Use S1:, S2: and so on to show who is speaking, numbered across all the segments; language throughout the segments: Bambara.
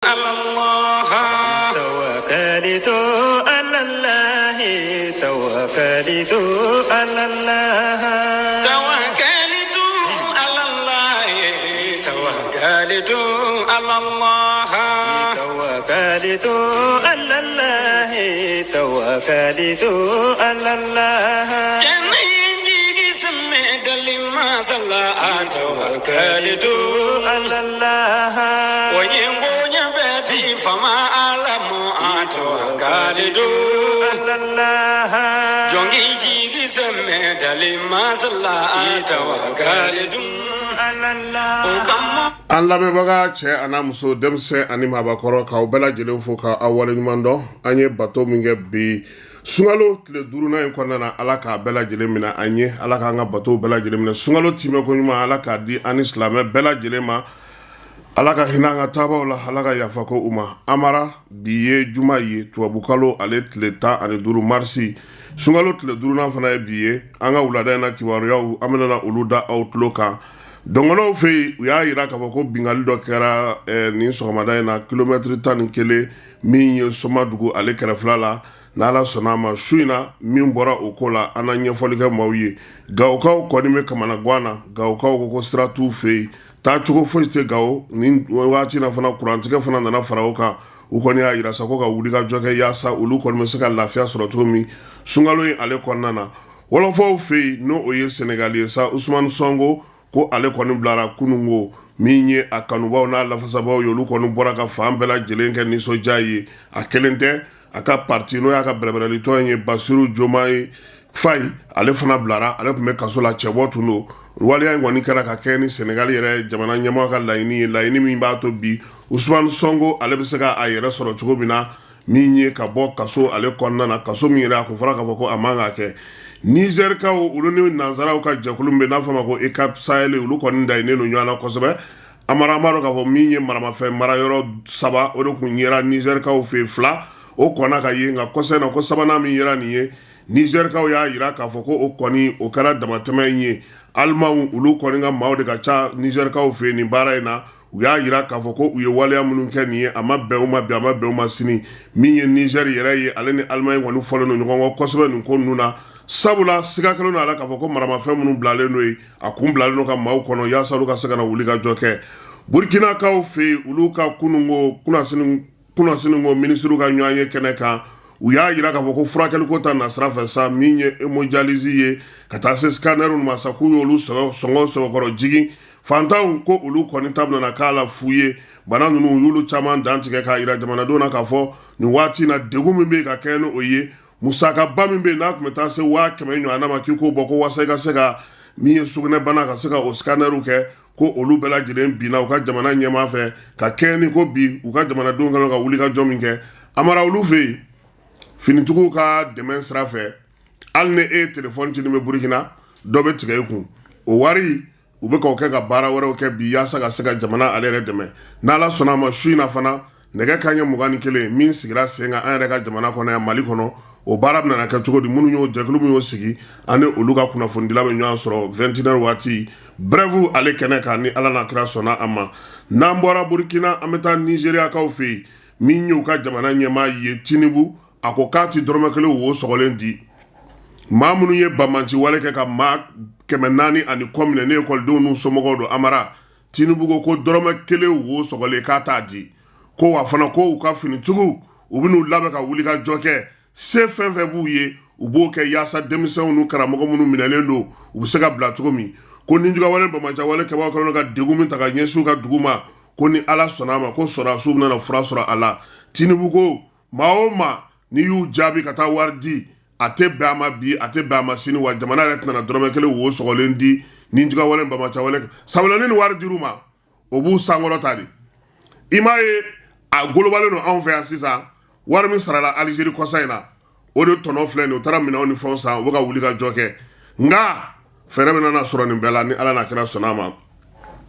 S1: توكلت على الله توكلت على الله توكلت على الله توكلت على الله توكلت على الله توكلت على الله توكلت على الله توكلت على الله توكلت على الله
S2: An lamɛnbaga cɛ a n'a muso, denmisɛn ani maabakɔrɔ, k'aw bɛɛ lajɛlen fo ka aw waleɲuman dɔn. An ye bato min kɛ bi sunkalo tile duurunan in kɔnɔna na, Ala k'a bɛɛ lajɛlen minɛ an ye. Ala k'an ka bato bɛɛ lajɛlen minɛ. Sunkalo timɛ ko ɲuman, Ala k'a di an ni silamɛ bɛɛ lajɛlen ma. Ala ka hinɛ an ka taabaw la, Ala ka yafa ko u ma. Amara, bi ye juma ye, tubabukalo ale tile 15 marisi, sunkalo tile duurunan fana ye bi ye. An ka wulada in na kibaruyaw, an bɛna olu da aw tulo kan. Dɔngɔnɔw fɛ yen, u y'a jira k'a fɔ ko binkanni dɔ kɛra nin sɔgɔmada in na, kilomɛtiri 11, min ye Somadugu ale kɛrɛfɛla la. N'Ala sɔnna a ma, su in na, min bɔra o ko la, an na ɲɛfɔli kɛ maaw ye. Gawokaw kɔni bɛ kamanagan na. Gawokaw ko ko sira t'u fɛ yen, taacogo foyi tɛ Gawo nin waati na fana. Kurantigɛ fana nana fara o kan. U kɔni y'a jira sa ko ka wulikajɔ kɛ yaasa olu kɔni bɛ se ka lafiya sɔrɔ cogo min sunkalo in ale kɔnɔna na. Wɔlɔfɔw fɛ yen, n'o o ye Senegali ye sa, Usumani Sɔnko ko ale kɔni bilara kununko. Min ye a kanubaw n'a lafasabaw ye, olu kɔni bɔra ka fan bɛɛ lajɛlen kɛ nisɔndiya ye. A kelen tɛ, a ka parti, n'o y'a ka bɛrɛbɛrɛlitɔn ye, Basiru Jomayi Fayi, ale fana bilara. Ale tun bɛ kaso la, cɛbɔ tun don. Waleya in kɔni kɛra ka kɛ ni Senegali yɛrɛ jamana ɲɛmɔgɔ ka laɲini ye, laɲini min b'a to bi Usumani Sɔnko ale bɛ se ka a yɛrɛ sɔrɔ cogo min na, min ye ka bɔ kaso ale kɔnɔna na, kaso min yɛrɛ a kun fɔra k'a fɔ ko a man ka kɛ. Nizɛrikaw, olu ni nansaraw ka jɛkulu bɛ n'a fɔ ma ko EUCAP Sahel, olu kɔni dayinnen don ɲɔgɔn na kosɛbɛ. Amara, an b'a dɔn k'a fɔ min ye maramafɛn mara yɔrɔ saba, o de kun yera Nizɛrikaw fɛ. Fila o kɔnna ka ye, nka kɔsa in na ko sabanan min yera nin ye, Nizɛrikaw y'a jira k'a fɔ ko o kɔni o kɛra damatɛmɛ in ye. Alimanw, olu kɔni ka maaw de ka ca Nizɛrikaw fɛ nin baara in na. U y'a jira k'a fɔ ko u ye waleya minnu kɛ nin ye, a ma bɛn u ma bi, a ma bɛn u ma sini. Min ye Nizɛri yɛrɛ ye, ale ni Alimaɲi kɔni fɔlen don ɲɔgɔn kɔ kosɛbɛ nin ko ninnu na, sabula siga kɛlen don a la k'a fɔ ko maramafɛn minnu bilalen don yen, a kun bilalen don ka maaw kɔnɔ yaasa olu ka se ka na wuli ka jɔ kɛ. Burkinakaw fɛ yen, olu ka kununko kunasini ko minisiriw ka ɲɔgɔn ye kɛnɛ kan, u y'a jira k'a fɔ ko furakɛliko ta nasira fɛ sa, min ye hémodialyse ye ka taa se scanner ma sa, k'u y'olu sɔngɔ sɔrɔkɔrɔ jigin. Fantanw ko olu kɔni ta bɛna k'a la fu ye. Bana ninnu, u y'olu caman dantigɛ k'a jira jamanadenw na k'a fɔ nin waati in na, degun min bɛ yen ka kɛ ni o ye, musakaba min bɛ yen n'a tun bɛ taa se 100 000 ɲɔgɔnna ma, k'i k'o bɔ ko walasa i ka se ka min ye sugunɛbana ka se ka o scanner kɛ, ko olu bɛɛ lajɛlen binna u ka jamana ɲɛmaa fɛ ka kɛɲɛ ni ko bi u ka jamanadenw kɛlen ka wuli ka jɔ min kɛ. Amara, olu fɛ yen, finitigiw ka dɛmɛ sira fɛ, hali ni e ye telefɔni ci ni bɛ Burukina, dɔ bɛ tigɛ i kun. O wari, u bɛ k'o kɛ ka baara wɛrɛw kɛ bi yaasa ka se ka jamana ale yɛrɛ dɛmɛ. N'Ala sɔnna a ma, su in na fana, nɛgɛ kanɲɛ 21 min sigira sen kan an yɛrɛ ka jamana kɔnɔ yan, Mali kɔnɔ, o baara bɛna kɛ cogo di? Minnu y'o jɛkulu min y'o sigi, ani olu ka kunnafonidila bɛ ɲɔgɔn sɔrɔ 21h waati brève ale kɛnɛ kan, ni Ala n'a kira sɔnna a ma. N'an bɔra Burukina, an bɛ taa Nizeriyakaw fɛ yen. Min y'u ka jamana ɲɛmaa ye, Tinubu, a ko k'a ti dɔrɔmɛ kelen wo sɔgɔlen di maa minnu ye banbaanci wale kɛ ka maa 400 ani kɔ minɛ, ne ekɔlidenw n'u somɔgɔw don. Amara, Tinubu ko ko dɔrɔmɛ kelen wo sɔgɔlen k'a t'a di. Ko wa fana ko u ka finitigiw, u bɛn'u labɛn ka wuli ka jɔ kɛ. Se fɛn fɛn b'u ye, u b'o kɛ yaasa denmisɛnw n'u karamɔgɔ minnu minɛlen don, u bɛ se ka bila cogo min. Ko nijuguyawale, banbaanciwale kɛbagaw kɛlen ka degun min ta ka ɲɛsin u ka dugu ma, ko ni Ala sɔnna a ma, ko sɔrɔdasiw bɛna fura sɔrɔ a la. Tinubu ko maa o maa n'i y'u jaabi ka taa wari di, a tɛ bɛn a ma bi, a tɛ bɛn a ma sini, wa jamana yɛrɛ tɛna dɔrɔmɛ kelen wo sɔgɔlen di nijuguyawale, banbaanciwale. Sabula ni nin wari dir'u ma, o b'u sankɔrɔta de. I m'a ye, a golobalen don anw fɛ yan sisan. Wari min sarala Alizeri kɔsa in na, o de tɔnɔ filɛ nin. U taara minɛnw ni fɛnw san, u bɛ ka wuli ka jɔ kɛ. Nka fɛɛrɛ bɛ nana sɔrɔ nin bɛɛ la, ni Ala n'a kira sɔnna a ma.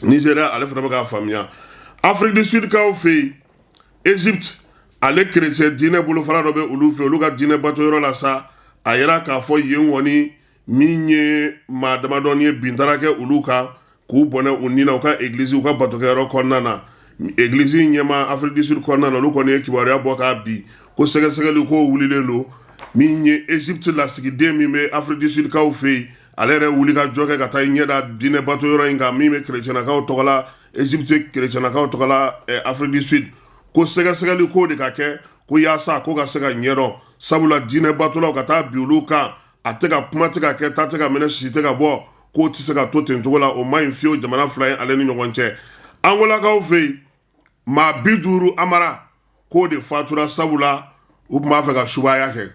S2: Nizeriya, ale fana bɛ k'a faamuya. Afrique du Sud kaw fɛ yen, Egypte ale chrétien diinɛ bolofara dɔ bɛ olu fɛ, olu ka diinɛ bato yɔrɔ la sa, a yira k'a fɔ yen kɔni, min ye maa damadɔni ye, bin taara kɛ olu kan k'u bɔnɛ u ni na u ka egilizi, u ka batokɛyɔrɔ kɔnɔna na. Egilizi ɲɛmaa Afrique du Sud kɔnɔna na, olu kɔni ye kibaruya bɔ k'a bi ko sɛgɛsɛgɛli ko wulilen don. Min ye Egypte lasigiden min bɛ Afrique du Sud kaw fɛ yen, ale yɛrɛ wuli ka jɔ kɛ ka taa i ɲɛ da diinɛ bato yɔrɔ in kan min bɛ kerecɛnakaw tɔgɔ la, Egypte kerecɛnakaw tɔgɔ la Afrique du Sud, ko sɛgɛsɛgɛli ko de ka kɛ ko yaasa ko ka se ka ɲɛdɔn, sabula diinɛ batolaw ka taa bin olu kan, a tɛ ka kuma tɛ ka kɛ, ta tɛ ka minɛ, sisi tɛ ka bɔ, k'o tɛ se ka to ten cogo la, o man ɲi fiyewu jamana fila in ale ni ɲɔgɔn cɛ. Angolakaw fɛ yen, maa 50 amara k'o de fatura, sabula u tun b'a fɛ ka subaya kɛ,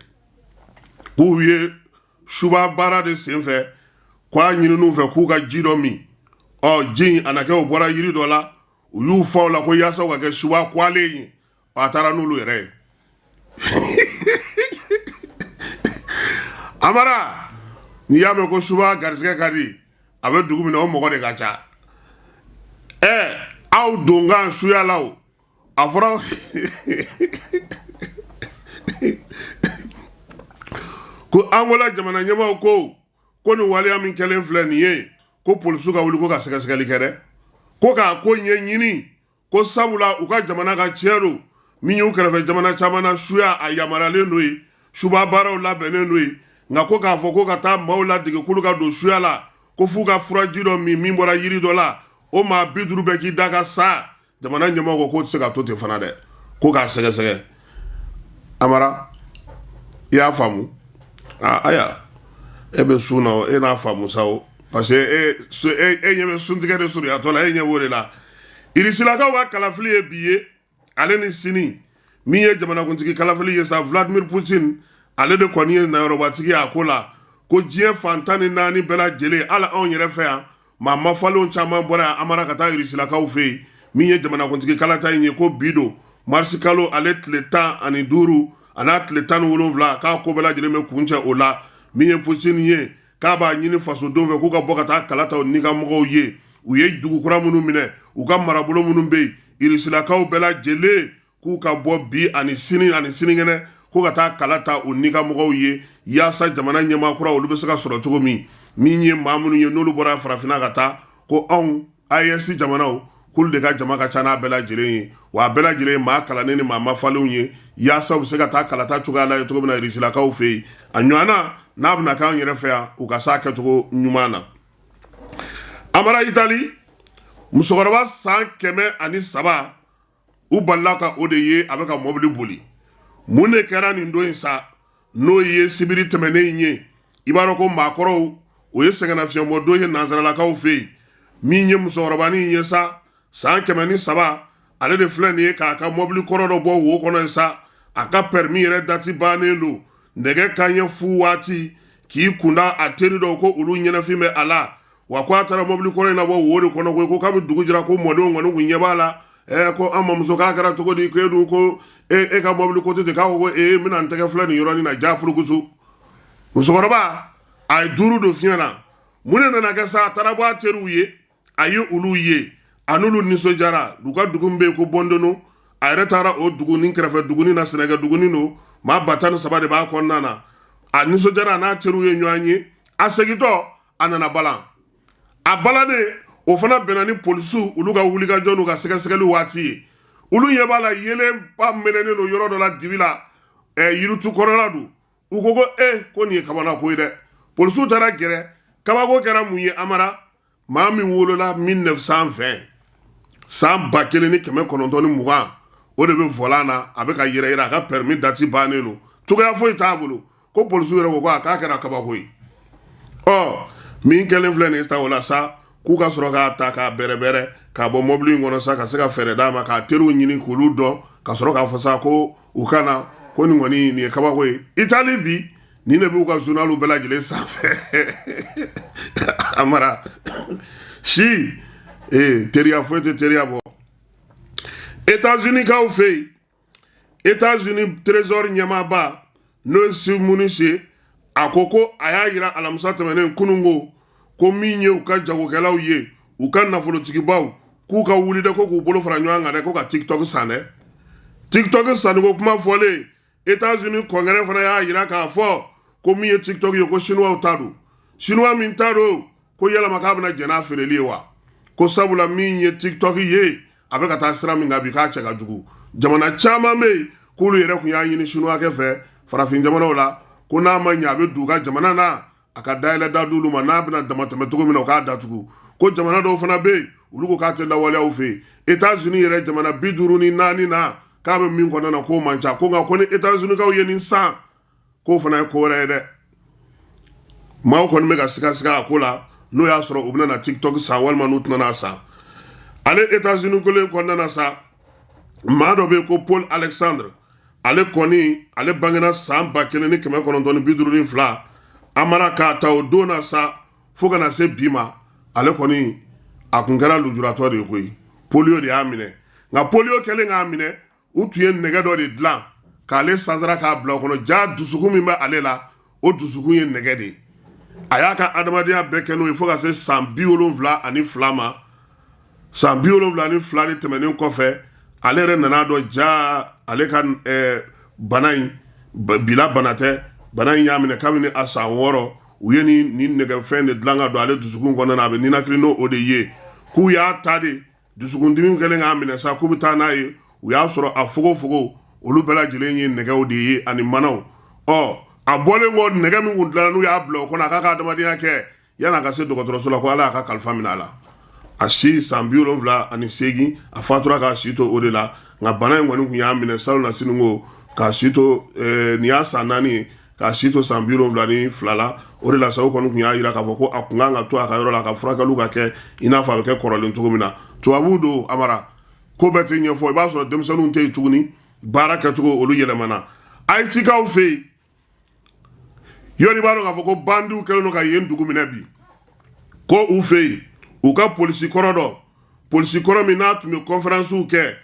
S2: k'u ye suba baara de senfɛ, k'a ɲinin'u fɛ k'u ka ji dɔ min. Ɔ ji in a na kɛ o bɔra yiri dɔ la, u y'u fa o la ko yaasa u ka kɛ suba kwalen ye, a taara n'olu yɛrɛ ye. Amara, n'i y'a mɛn ko suba garisɛgɛ ka di, a bɛ dugu min na o mɔgɔ de ka ca. Ɛ aw donkan suyalaw, a fɔra ko Angola jamana ɲɛmaaw ko nin waleya min kɛlen filɛ nin ye, ko polisiw ka wuli ko ka sɛgɛsɛgɛli kɛ dɛ, ko k'a ko ɲɛɲini, ko sabula u ka jamana ka tiɲɛ don min y'u kɛrɛfɛ jamana caman na, suya a yamaruyalen don yen, suba baaraw labɛnnen don yen, nka ko k'a fɔ ko ka taa maaw ladege k'olu ka don suya la, ko f'u ka furaji dɔ min min bɔra yiri dɔ la, o maa 50 bɛɛ k'i da ka sa. Jamana ɲɛmɔgɔ ko k'o tɛ se ka to ten fana dɛ, ko k'a sɛgɛsɛgɛ. Amara, i y'a faamu? Aya, e bɛ sun na, e n'a faamu sa o, parce que e e ɲɛ bɛ suntigɛ de surunyatɔ la, e ɲɛ b'o de la. Irisilakaw ka kalafili ye bi ye ale ni sini. Min ye jamanakuntigi kalafili ye sa, Vladimir Putin, ale de kɔni ye nayɔrɔbatigi ye a ko la, ko diɲɛ fan 14 bɛɛ lajɛlen, hali anw yɛrɛ fɛ yan, maa mafalenw caman bɔra yan amara ka taa irisilakaw fɛ yen. Min ye jamanakuntigi kalata in ye, ko bi don, marisi kalo ale tile 15 a n'a tile 17, k'a ko bɛɛ lajɛlen bɛ kuncɛ o la. Min ye Putin ye, k'a b'a ɲini fasodenw fɛ k'u ka bɔ ka taa kala ta u ni ka mɔgɔw ye, u ye dugu kura minnu minɛ, u ka marabolo minnu bɛ yen, irisilakaw bɛɛ lajɛlen k'u ka bɔ bi ani sini ani sinikɛnɛ ko ka taa kala ta u ni ka mɔgɔw ye, yaasa jamana ɲɛmaa kura olu bɛ se ka sɔrɔ cogo min. Min ye maa minnu ye n'olu bɔra farafinna ka taa, ko anw AES jamanaw, k'olu de ka jama ka ca n'a bɛɛ lajɛlen ye, wa a bɛɛ lajɛlen ye maa kalannen ni maa mafalenw ye, yaasa u bɛ se ka taa kalata cogoya la ye cogo min na irisilakaw fɛ yen, a ɲɔgɔnna n'a bɛna k'an yɛrɛ fɛ yan, u ka s'a kɛcogo ɲuman na. Amara, Itali musokɔrɔba san 103, u balila ka o de ye a bɛ ka mɔbili boli. Mun de kɛra nin don in sa, n'o ye sibiri tɛmɛnen in ye? I b'a dɔn ko maakɔrɔw, o ye sɛgɛnnafiɲɛbɔ don ye nansaralakaw fɛ yen. Min ye musokɔrɔbanin ye sa, san 103, ale de filɛ nin ye k'a ka mɔbili kɔrɔ dɔ bɔ wo kɔnɔ yen sa. A ka pɛrimi yɛrɛ dati bannen don. Nɛgɛ kanɲɛ fu waati, k'i kunda a teri dɔw ko olu ɲɛnafin bɛ a la wa, ko a taara mɔbili kɔrɔ in nabɔ wo de kɔnɔ koyi, ko kabi dugu jɛra ko mɔdenw kɔni kun ɲɛ b'a la. Ko an mamuso, k'a kɛra cogo di k'e dun ko e ka mɔbili ko tɛ ten? K'a ko ee, n bɛna n tɛgɛ filɛ nin yɔrɔnin na ja purukusu. Musokɔrɔba a ye duuru don fiɲɛ na. Mun de nana kɛ sa? A taara bɔ a teriw ye, a ye olu ye, a n'olu nisɔndiyara. U ka dugu min bɛ yen ko Bɔndono, a yɛrɛ taara o dugu ni kɛrɛfɛ duguni na, sɛnɛkɛ duguni don, maa 13,000 de b'a kɔnɔna na. A nisɔndiyara, a n'a teriw ye ɲɔgɔn ye. A segintɔ, a nana balan. A balannen, o fana bɛnna ni polisiw olu ka wulikajɔ n'u ka sɛgɛsɛgɛli waati ye. Olu ɲɛ b'a la, yeelenba mɛnɛnen don yɔrɔ dɔ la dibi la, yiritu kɔrɔla don. U ko e, ko nin ye kabako ye dɛ. Polisiw taara gɛrɛ. Kabako kɛra mun ye amara? Maa min wolola 1920, san 1920, o de bɛ volant na, a bɛ ka yɛrɛ yɛrɛ, a ka permis dati bannen don, cogoya foyi t'a bolo. Ko polisiw yɛrɛ ko a k'a kɛra kabako ye. Ɔ min kɛlen filɛ nin ye ta o la sa, k'u ka sɔrɔ k'a ta k'a bɛrɛbɛrɛ k'a bɔ mɔbili in kɔnɔ sa, ka se ka fɛɛrɛ d'a ma, k'a teriw ɲini k'olu dɔn, ka sɔrɔ k'a fɔ sa ko u ka na, ko nin kɔni nin ye kabako ye. Itali bi, nin de b'u ka journaliw bɛɛ lajɛlen sanfɛ. Amara si ee, teriya foyi tɛ teriya bɔ. États-Unis kaw fɛ yen, États-Unis trésor ɲɛmaaba, n'o ye Steve Mnuchin, a ko a y'a yira alamisa tɛmɛnen kunun ko min ye u ka jagokɛlaw ye, u ka nafolotigibaw, k'u ka wuli dɛ, ko k'u bolo fara ɲɔgɔn kan dɛ, ko ka TikTok san dɛ. TikTok sanniko kuma fɔlen, États-Unis congrès fana y'a yira k'a fɔ ko min ye TikTok ye, ko chinois ta don. Chinois min ta don, ko yalama k'a bɛna jɛn n'a feereli ye wa? Ko sabula min ye TikTok ye, a bɛ ka taa sira min kan bi, k'a cɛ ka jugu. Jamana caman bɛ yen k'olu yɛrɛ tun y'a ɲini sinuwakɛ fɛ farafin jamanaw la, ko n'a ma ɲɛ a bɛ don u ka jamana na, a ka dayɛlɛ da d'olu ma, n'a bɛna damatɛmɛ cogo min na, u k'a datugu. Ko jamana dɔw fana bɛ yen, olu ko k'a tɛ lawaleya u fɛ yen. États-Unis yɛrɛ, jamana 54 na k'a bɛ min kɔnɔna na, k'o man ca. Ko nka ko ni États-Unis ye nin san, k'o fana ye ko wɛrɛ ye dɛ. Maaw kɔni bɛ ka sigasiga a ko la, n'o y'a sɔrɔ u bɛna na TikTok san walima n'u tɛna n'a san. Ale États-Unis kelen kɔnɔna na sa, maa dɔ bɛ yen ko Paul Alexandre. Ale kɔni, ale bangena san 1952. Amara, k'a ta o don na sa fo ka na se bi ma, ale kɔni a kun kɛra lujuratɔ de ye koyi. Polio de y'a minɛ. Nka polio kɛlen k'a minɛ, u tun ye nɛgɛ dɔ de dilan k'ale sansara k'a bila o kɔnɔ. Ja dusukun min bɛ ale la, o dusukun ye nɛgɛ de ye. A y'a ka adamadenya bɛɛ kɛ n'o ye fo ka se san 72 ma. San 72 de tɛmɛnen kɔfɛ, ale yɛrɛ nana dɔn ja ale ka bana in bila bana tɛ. Bana in y'a minɛ kabini a san 6. U ye nin nɛgɛfɛn de dilan ka don ale dusukun kɔnɔna na, a bɛ ninakili n'o o de ye. K'u y'a ta de, dusukundimi kɛlen k'a minɛ sa, k'u bɛ taa n'a ye, u y'a sɔrɔ a fogofogo olu bɛɛ lajɛlen ye nɛgɛw de ye ani manaw. Ɔ, a bɔlen kɔ, nɛgɛ min kun dilanna n'u y'a bila o kɔnɔ a k'a ka adamadenya kɛ, yan'a ka se dɔgɔtɔrɔso la, ko Ala y'a ka kalifa minɛ a la. A si san 78, a fatura k'a si to o de la. Nka bana in kɔni tun y'a minɛ salon na sini ko k'a si to nin y'a san 4 ye, k'a si to san 72 la. O de la sa, o kɔni tun y'a jira k'a fɔ ko a kun kan ka to a ka yɔrɔ la, a ka furakɛliw ka kɛ i n'a fɔ a bɛ kɛ kɔrɔlen cogo min na. Tubabuw don, Amara, ko bɛɛ tɛ ɲɛfɔ. I b'a sɔrɔ denmisɛnninw tɛ yen tuguni, baara kɛcogo olu yɛlɛmana. Ayitikaw fɛ yen yɔrɔ, i b'a dɔn k'a fɔ ko bandiw kɛlen don ka yen dugu minɛ bi. Ko u fɛ yen, u ka polisi kɔrɔ dɔ, polisi kɔrɔ min n'a tun bɛ kɔnferansiw kɛ,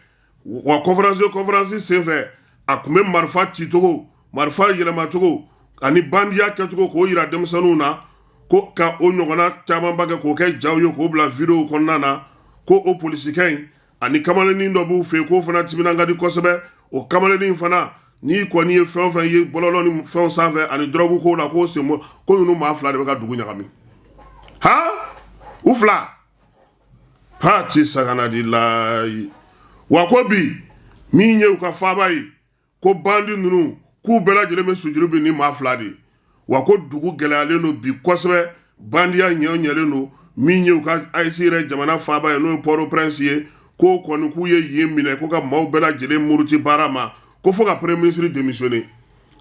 S2: wa conférence senfɛ, a tun bɛ marifa cicogo, marifa yɛlɛmacogo ani bandiya kɛcogo k'o yira denmisɛnninw na, ko ka o ɲɔgɔnna camanba kɛ k'o kɛ jaw ye, k'o bila videow kɔnɔna na. Ko o polisikɛ in ani kamalennin dɔ b'u fɛ yen, k'o fana timinan ka di kosɛbɛ. O kamalennin fana, n'i kɔni ye fɛn o fɛn ye bɔlɔlɔ ni fɛnw sanfɛ ani dɔrɔgu kow la, k'o sen, ko ninnu maa fila de bɛ ka dugu ɲagami. Ha, u fila ha ci sagana di layi. Wa ko bi min ye u ka faaba ye, ko bandi ninnu k'u bɛɛ lajɛlen bɛ sujuru bi ni maa fila de ye. Wa ko dugu gɛlɛyalen don bi kosɛbɛ, bandiya ɲɛ ɲɛlen don. Min ye u ka Ayiti yɛrɛ jamana faaba ye, n'o ye Port-au-Prince ye, ko kɔni k'u ye yen minɛ, ko ka maaw bɛɛ lajɛlen muruti baara ma, ko fo ka premier ministre démissionner.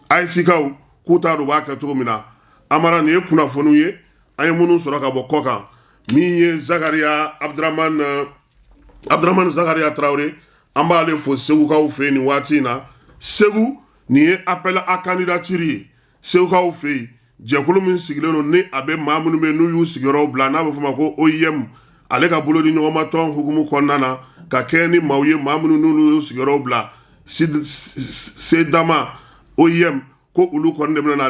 S2: Ayitikaw k'u t'a dɔn u b'a kɛ cogo min na. Amara, nin ye kunnafoniw ye an ye minnu sɔrɔ ka bɔ kɔ kan. Min ye Zakaria Abdramane Zakaria Traoré, an b'ale fo Segukaw fɛ yen nin waati in na. Segu, nin ye appel à candidature ye Segukaw fɛ yen. Jɛkulu min sigilen don, ni a bɛ maa minnu bɛ n'u y'u sigiyɔrɔw bila, n'a bɛ f'o ma ko OIM, ale ka bolodi ɲɔgɔnma tɔn hukumu kɔnɔna na, ka kɛ ni maaw ye, maa minnu n'olu y'u sigiyɔrɔw bila, SEDAMA OIM, ko olu kɔni de bɛna na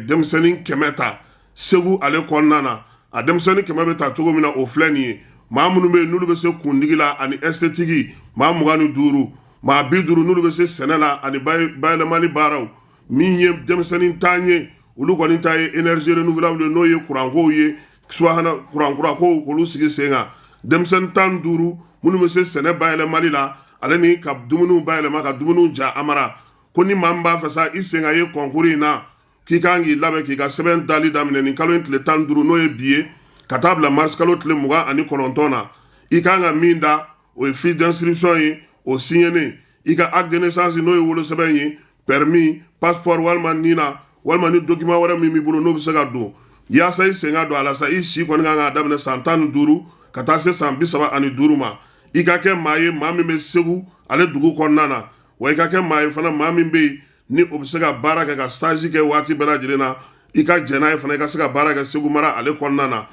S2: denmisɛnnin 100 ta Segu ale kɔnɔna na. A denmisɛnnin 100 bɛ ta cogo min na, o filɛ nin ye: maa minnu bɛ yen n'olu bɛ se kundigi la ani esthétique, maa 25; maa 50 n'olu bɛ se sɛnɛ la ani bayɛlɛmali baaraw. Min ye denmisɛnnin 10 ye, olu kɔni ta ye énergie renouvelable, n'o ye kurankow ye, subahana kurankurako, k'olu sigi sen kan. Denmisɛnnin 15 minnu bɛ se sɛnɛ bayɛlɛmali la ale ni ka dumuniw bayɛlɛma, ka dumuniw ja. Amara, ko ni maa min b'a fɛ sa i sen ka ye concours in na, k'i kan k'i labɛn k'i ka sɛbɛn dali daminɛ nin kalo in tile 15, n'o ye bi ye, ka taa bila mars kalo tile 29 na. I kan ka min da, o ye fiche d'inscription ye, o signénen, i ka acte de naissance, n'o ye wolosɛbɛn ye, permis, passeport walima NINA, walima ni document wɛrɛ min b'i bolo n'o bɛ se ka don yaasa i sen ka don a la sa. I si kɔni kan k'a daminɛ san 15 ka taa se san 35 ma. I ka kɛ maa ye, maa min bɛ Segu ale dugu kɔnɔna na. Wa i ka kɛ maa ye fana, maa min bɛ yen ni o bɛ se ka baara kɛ, ka stage kɛ waati bɛɛ lajɛlen na. I ka jɛn n'a ye fana, i ka se ka baara kɛ Segu mara ale kɔnɔna na.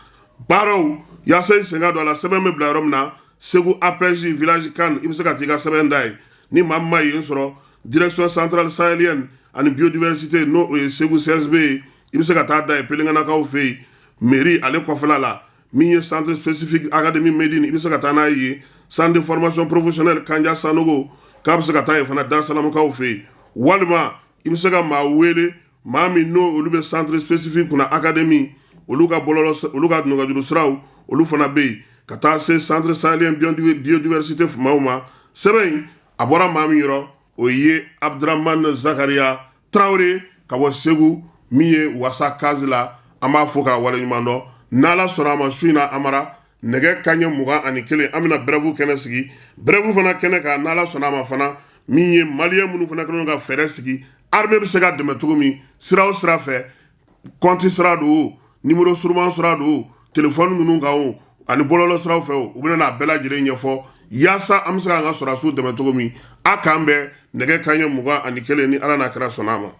S2: Baaraw yaasa i sen ka don a la, sɛbɛn bɛ bila yɔrɔ min na, Segu APJ village kan, i bɛ se ka t'i ka sɛbɛn da yen. Ni maa min ma yen sɔrɔ, direction centrale sahélienne ani biodiversité, n'o o ye Segu CSB ye, i bɛ se ka taa da yen Pelenganakaw fɛ yen, mairie ale kɔfɛla la. Min ye centre spécifique académie Médine, i bɛ se ka taa n'a ye. Centre de formation professionnelle Kanja Sanogo, k'a bɛ se ka taa yen fana Darusalamakaw fɛ yen. Walima i bɛ se ka maa wele, maa min n'o olu bɛ centre spécifique kunna, académie, olu ka bɔlɔlɔ, olu ka nɛgɛjuru siraw, olu fana bɛ yen. ka taa se Centre sahélien biodiversité maaw ma. Sɛbɛn in a bɔra maa min yɔrɔ, o ye Abdramane Zakaria Traoré ka bɔ Segu, min ye wasa kazi la. An b'a fo k'a waleɲuman dɔn. N'Ala sɔnna a ma, su in na, Amara, nɛgɛ kanɲɛ 21, an bɛna brève kɛnɛ sigi. Brève fana kɛnɛ kan, n'Ala sɔnna a ma fana, min ye maliyɛn minnu fana kɛlen ka fɛɛrɛ sigi, armée bɛ se ka dɛmɛ cogo min, sira o sira fɛ, compte sira don, numéro suruman sira don, téléphone ninnu kan o, ani bɔlɔlɔ siraw fɛ o, u bɛna n'a bɛɛ lajɛlen ɲɛfɔ yaasa an bɛ se k'an ka sɔrɔdasiw dɛmɛ cogo min. A k'an bɛn nɛgɛ kanɲɛ 21, ni Ala n'a kɛra sɔnna a ma.